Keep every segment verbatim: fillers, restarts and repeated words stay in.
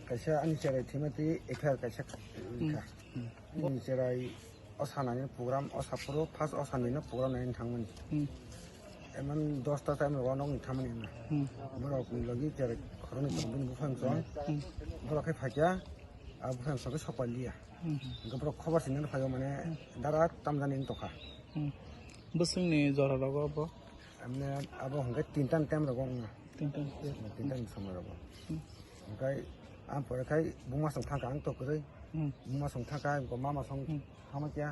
Kaisa ani cherai thwima twi F I R kaisa Hmm. wngkha. Hmm. Ani cherai o sanani program o saphuru first o sanino program naina thangmani. Hmm. Emon dosta time rogo nokni thangmani hwnna. Hmm. Borokni logi cherai khoroknwi tongo bini buphang chwng. Hmm. Borok khe phaikha, a buphang chwng khe sokpaliya. Hmm. Hwnkhe borok khobor sinani phaio mane Hmm. dara tamjani wng tongkha. Hmm. Bwswkni jora rogo bo? Emne abo hwnkhe tinta ni time rogo wngna. Tinta ni time. Tinta ni somoi rogo. Hmm. Hwnkhe ang pore khai buma song thangkha ang to kwrwi. Hmm. Buma song thangkha, mama song Hmm. thangma kya.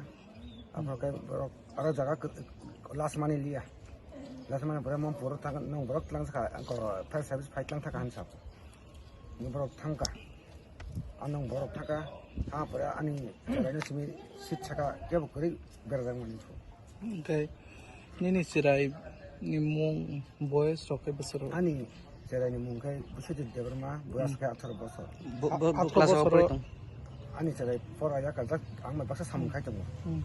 Hmm. Aphuru khe borok aro jaga kwt-, last mani liya. Last mani pore mom pore thang nong borok tlang sakha, ang ko fire service phai tlang thangkha hinwi sa. Borok thangkha. Anong borok thangkha. Thangma pore ani cheraino simi seat saka kebo kwrwi berajak mani phu. Hwnkhe nini cherai ni mung boyes rok khe bwswk rok? Ani cherai ni mung khe Biswajit Debbarma, boyas Hmm. khe atharo bosor. Bo-, bo-, bo Atharo class o bosor pori o tong? Ani cherai pora ya kajak ang bai baksa samung khai tongo. Hmm.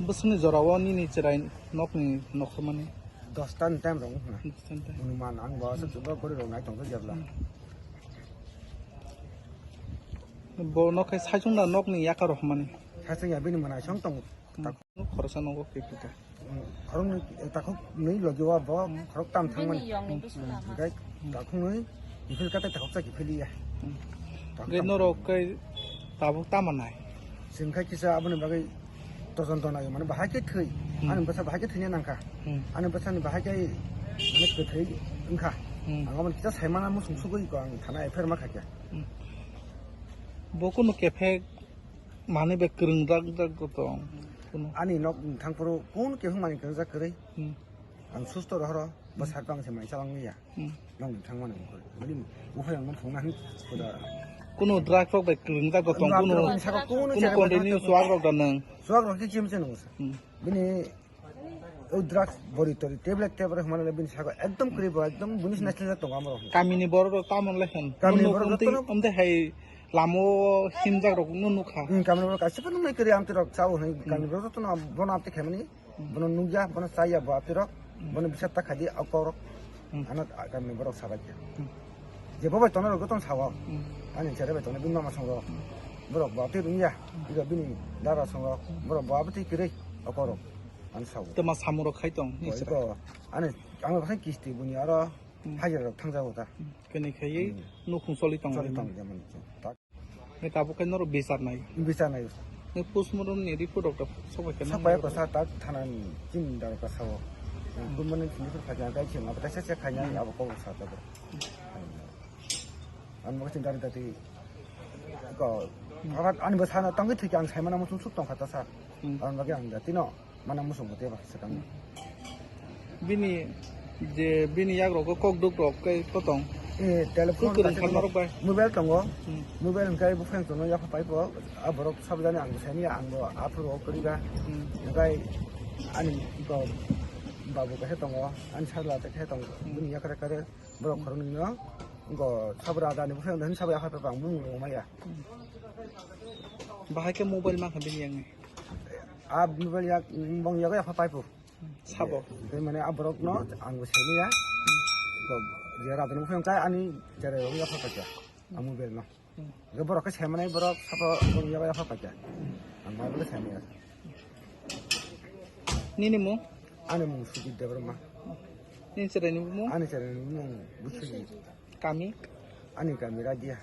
Bwswkni jora o nini cherai nokni nokhamani? Dosta ni time rok wngkha. Dosta ni time. Anuman ang bo aswk Hmm. chuba gori rok nai tongkha jebla. Hmm. Bo nok khe saichung da nokni yakar rok hamani? Saichung ya bini mwnai song tongo. Hmm. Khoroksa nogo khe khe. Hmm, khoroknwi, eh, takhuk nwi logi o bo Hmm. khorok tam thangmani. Bini yongni bwswk lama. Hwnkhe takhuk nwi kiphil kate takhuk cha kiphil ya. Hmm. Takhuk Hwnkhe tam norok thangmani. Khe tabuk tamo nai? Chwng khe kisa aboni bagwi tojon tona mane bahai khe thwi. Hmm. Ani bwsa bahai khe thwina nangkha. Hmm. Ani bwsani bahai khe mane kwthwi wngkha. Hmm. Ang aboni kisa saimana muchung sugwi ko ang thana F I R ma kha khe. Hmm. Bo kunu kephe Mani bai kwrwng jak jak bo tong. Kuno. Ani nok thangphuru kun khe hwnmani kwrwng jak kwrwi. Hmm. Ang susto rohoro, bo Hmm. sat bang se mai chalangya. Hmm. Nok thangmani wngkha. Bini buphang ang thongna hin kuda. Kuno drug rok bai kwrwng jak bo tong, Drug kuno, rok ni saka kuno kuno chera continue bai chuak rok da nang. Chuak rok khe chim se nung sa. Hmm. Bini O drugs bori tori tablet tablet hwnmani le bini saka ekdom kwrwi bo ekdom buni se naisle tongo amro. Kamini borok rok tamo le hwn. Kamini Nunu borok rok umtwi, tono umtwi hai lamo himjak rok no nukha. Hmm, kamini borok kaisa phano nai kwrwi amtwi rok chao hwnwi Hmm. kamini borok rok tono bono amtwi khaimani Hmm. bono nukya bono chaya bo amtwi rok Hmm. bono bisa ta khaidi akorok Hmm. ano kamini borok sabai kha. Hmm. Je bobai tono rok tong sao Hmm. ani chere bai tono bini mama songo Hmm. borok bo amtwi rungya Hmm. iga bini dara songo Hmm. borok bo amtwi kwrwi akorok. Ang sao. Tei ma samung rok khai tong, Bo ni saka. Iko, ani, ang rok khai kisti buni aro Hmm. hajira rok thangjago ta. Hmm. Kene khai Hmm. nukhung choli tong Choli lai tong mani. Jamani. Tak. Ni tabuk khai norok bichar nai. Bichar nai. Ni postmortem ni report rok ta sobai khe Sobai nang ko sa tak thana ni chini daro ka sao. Hmm. Gumani chini ko khaja kai chini apa sa sa khaja Hmm. abo ko sa ta. Ang mo chini dari tadi. Ko, Hmm. apa ani bo sana tongki thiki ang sai mana muchung suk tong kha ta sa. Hmm. Ang bagi ang da tino. Mana muchung bo teba swkang. Bini je bini yak rok kok duk rok kai ko tong. Eh, telephone Kuk kwrwng kaisa kha tongo. Norok bai. Mobile tongo. Hmm. Mobile hwnkhe buphang tongo yakho pai bo. A borok sabjani ang bwsani ang bo aphuru o kwrwi ba. Hmm. Hwnkhe ani ko babu kaisa tongo. Ani sajla kaisa tongo. Hmm. Bini yakre kare borok Hmm. khoroknwi no. Go sabra adani buphang hwnkhe sabai yakho pai bo ang mung rwmaya. Hmm. Bahai khe mobile mankha bini yakni. A mobile yak, bong yago yapha paipo. Sabo. Tei mane a borok no ang bo semiya. Ko je radon phang kai ani jere yago yapha paikha. A mobile no. Hmm. Ge borok ke semanai borok sabo bong yago yapha paikha. Ang bo semiya. Nini mung? Ani mung Sujit Debbarma. Nini cherai ni mung? Ani cherai ni mung Biswajit. Kami? Ani kami Radia.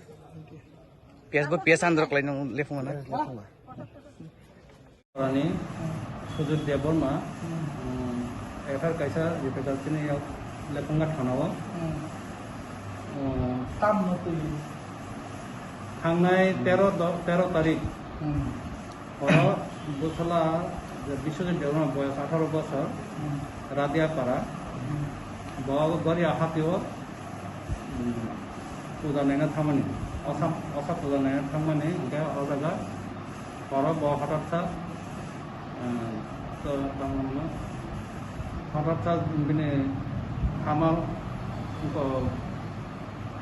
P S bo P S androk lai nung lephung na. Lephung na. Rani Sujit Debbarma, um, F I R kaisa reporter chini yok Lephunga thana o. Hmm. Um, Tam no twi. Thangnai tero do, tero tarik. Hmm. Oro bwsala je Biswajit Debbarma boyas atharo bosor, Hmm. Radiapara. Hmm. Bo Goria hatio, um, puja naina thangmani. Osa, osa puja naina thangmani, hingke o jaga Oro bo hothat sa, eh, to tamo no, hothat sa bini hama ko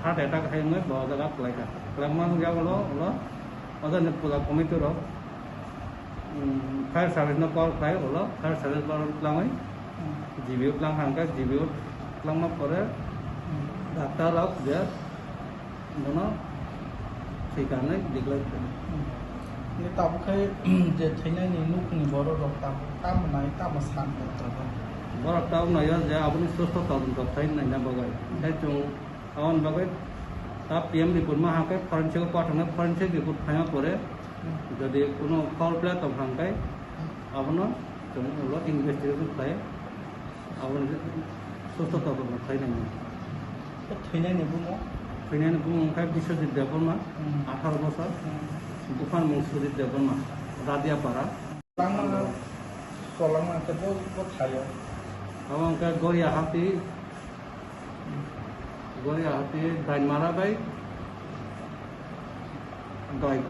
heart attack hai wngwi bo jaga kwlai kha. Kwlangma wngya ulo, ulo, o jaga ni puja committee rok, mm, fire service no call khlai ulo, fire service borok twlangwi G B O twlang kha, hwnkhe G B O twlangma pore doctor rok je Bono thwikha hinwi declare khainai. Hwnkhe tabuk khe je thwinaini nukhungni borok rok tabuk tamo nai, tamo san? Borok tabuk naio je aboni susto todonto khai naina bagwi. Tei chwng aboni bagwi ta P M report ma hakhe forensic o pathaknai, forensic report phaima pore jodi kuno foul play tong kha hwnkhe abono chwng ulo investigation khlai. Aboni susto todonto khlainai. Khe thwinaini bumung? Thwinaini bumung wngkha Biswajit Debbarma, Hmm. atharo bosor, Hmm. buphang mung Sujit Debbarma, Radiapara. Langma, cholangma khe bo, bo thaio. Abo wngkha Goria Hati, Goria Hati, Dainmara bai Dai.